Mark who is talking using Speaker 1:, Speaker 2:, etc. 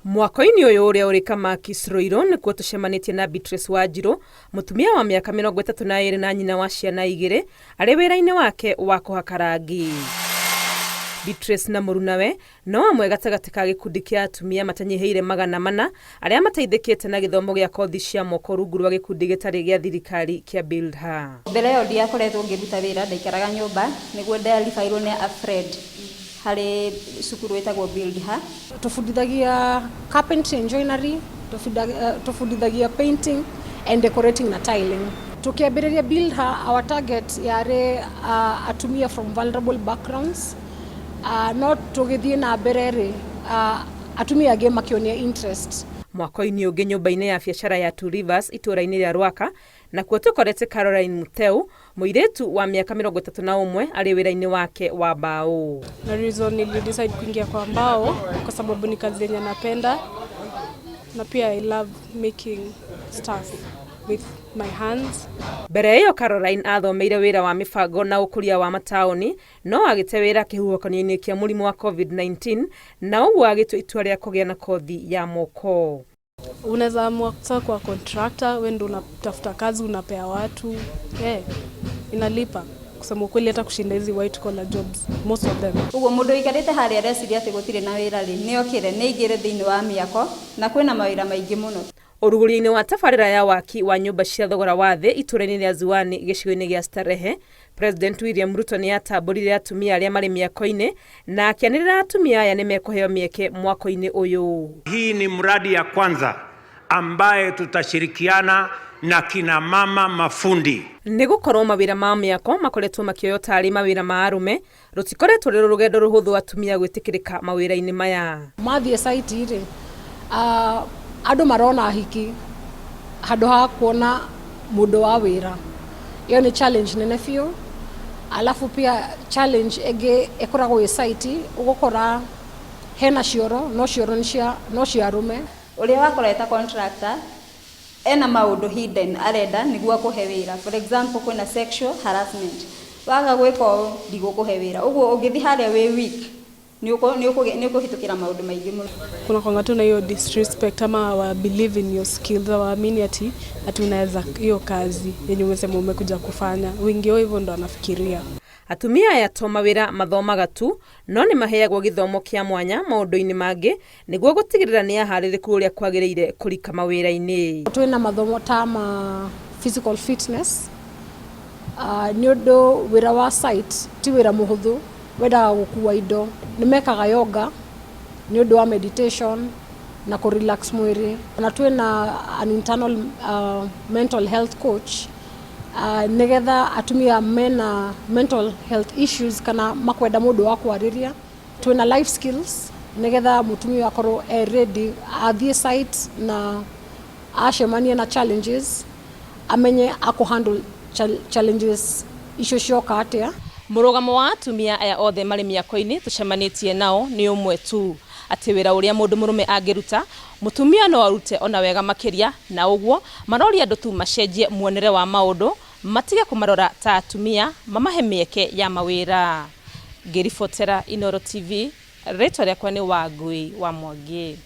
Speaker 1: Mwako-inĩ ũyũ ũrĩa ũrĩ Kamakis Ruiru nĩkuo tũcemanĩtie na Beatrice Wanjiru, mũtumia wa mĩaka 32 na nyina wa ciana igĩrĩ, arĩ wĩra-inĩ wake wa kũhaka rangi. Beatrice na mũrunawe no amwe gatagatĩ ka gĩkundi kĩa atumia matanyihĩire 400 arĩa mateithĩkĩte na gĩthomo gĩa kothi cia moko rungu rwa gĩkundi gĩtarĩ gĩa thirikari kĩa Build Her.
Speaker 2: Mbere ĩyo ndiakoretwo ngĩruta wĩra, ndaikaraga nyũmba, nĩguo ndarĩbairwo nĩ a friend harĩ cukuru ĩtagwo Build Her.
Speaker 3: Tũbundithagia carpentry and joinery, tũbundithagia painting and decorating na tiling. Tũkĩambĩrĩria Build Her, our target yarĩ atumia from vulnerable backgrounds, no tũgĩthiĩ na mbere rĩ, atumia angĩ makĩonia interest.
Speaker 1: Mwako-inĩ ũngĩ nyũmba-inĩ ya biacara ya Two Rivers itũũra-inĩ rĩa Rwaka, nakuo tũkorete Caroline Mutheu, mũirĩtu wa mĩaka 31 arĩ wĩra-inĩ wake wa mbaũ.
Speaker 4: Na reason nili decide kuingia kwa mbao kwa sababu ni kazi yenye napenda na pia I love making stuff with my hands.
Speaker 1: Mbere ĩyo Caroline athomeire wĩra wa mĩbango na ũkũria wa mataũni no agĩte wĩra kĩhuhũkanio-inĩ kĩa mũrimũ wa COVID-19 na ũguo agĩtua itua rĩa kũgĩa na kothi ya moko.
Speaker 4: Unaweza amua sasa kuwa contractor, wewe ndo unatafuta kazi unapea watu. Yeah, inalipa kusema ukweli hata kushinda hizi white collar jobs, most of them.
Speaker 2: Ũguo mũndũ ũikarĩte harĩa areciria atĩ gũtirĩ na wĩra rĩ, nĩ okĩre, nĩ aingĩre thĩinĩ wa mĩako na kwĩna mawĩra maingĩ mũno.
Speaker 1: Ũrugũria-inĩ wa tabarĩra ya waki wa nyũmba cia thogora wa thĩ itũũra-inĩ rĩa Ziwani gĩcigo-inĩ gĩa Starehe, President William Ruto nĩ atambũrire atumia arĩa marĩ mĩako-inĩ na akĩanĩrĩra atumia aya nĩ mekũheo mĩeke mwako-inĩ ũyũ.
Speaker 5: Hii ni mradi ya kwanza ambaye tutashirikiana na kina mama mafundi.
Speaker 1: Nĩ gũkorwo mawĩra ma mĩako makoretwo makĩoywo tarĩ mawĩra ma arũme, rũtikoretwo rũrĩ rũgendo rũhũthũ atumia gwĩtĩkĩrĩka mawĩra-inĩ maya.
Speaker 3: Mathiĩ site rĩ, andũ marona hiki handũ ha kuona mũndũ wa wĩra. Ĩyo nĩ challenge nene biũ. Alafu pia challenge ĩngĩ ĩkoragwo ĩ site, ũgũkora hena cioro, no cioro nĩ cia, no cia arũme.
Speaker 2: Ũrĩa wakora eta contractor ena maũndũ hidden arenda nĩguo akũhe wĩra. For example, kwĩna sexual harassment. Waga gwĩka ũũ ndigũkũhe wĩra. Ũguo ũngĩthiĩ harĩa wĩ weak, nĩ ũkũhĩtũkĩra maũndũ maingĩ mũno.
Speaker 4: Kuna kwanga tu na hiyo disrespect ama hawa believe in your skills, hawaamini ati unaweza hiyo kazi yenye umesema umekuja kufanya. Wengi wao hivyo ndo wanafikiria.
Speaker 1: Atumia aya to mawĩra mathomaga tu, no nĩ maheagwo gĩthomo kĩa mwanya maũndũ-inĩ mangĩ nĩguo gũtigĩrĩra nĩ aharĩrĩku ũrĩa kwagĩrĩire kũrika mawĩra-inĩ.
Speaker 3: Twĩna mathomo ta ma physical fitness, nĩ ũndũ wĩra wa site ti wĩra mũhũthũ, wendaga gũkua indo. Nĩ mekaga yoga nĩ ũndũ wa meditation na kũ relax mwĩrĩ. Na twĩna an internal mental health coach, nĩgetha atumia mena mental health issues kana makwenda mũndũ wa kwarĩria. Twĩna life skills nĩgetha mũtumia akorwo e ready athiĩ site na acemanie na challenges, amenye akũ handle challenges icio cioka atĩa.
Speaker 1: Mũrũgamo wa atumia aya othe marĩ mĩako-inĩ tũcemanĩtie nao nĩ ũmwe tu, atĩ wĩra ũrĩa mũndũ mũrũme angĩruta, mũtumia no arute ona wega makĩria, na ũguo maroria andũ tu macenjie muonere wa maũndũ, matige kũmarora ta atumia, mamahe mĩeke ya mawĩra. Ngĩribotera Inooro TV, rĩtwa rĩakwa nĩ Wangui wa Mwangi.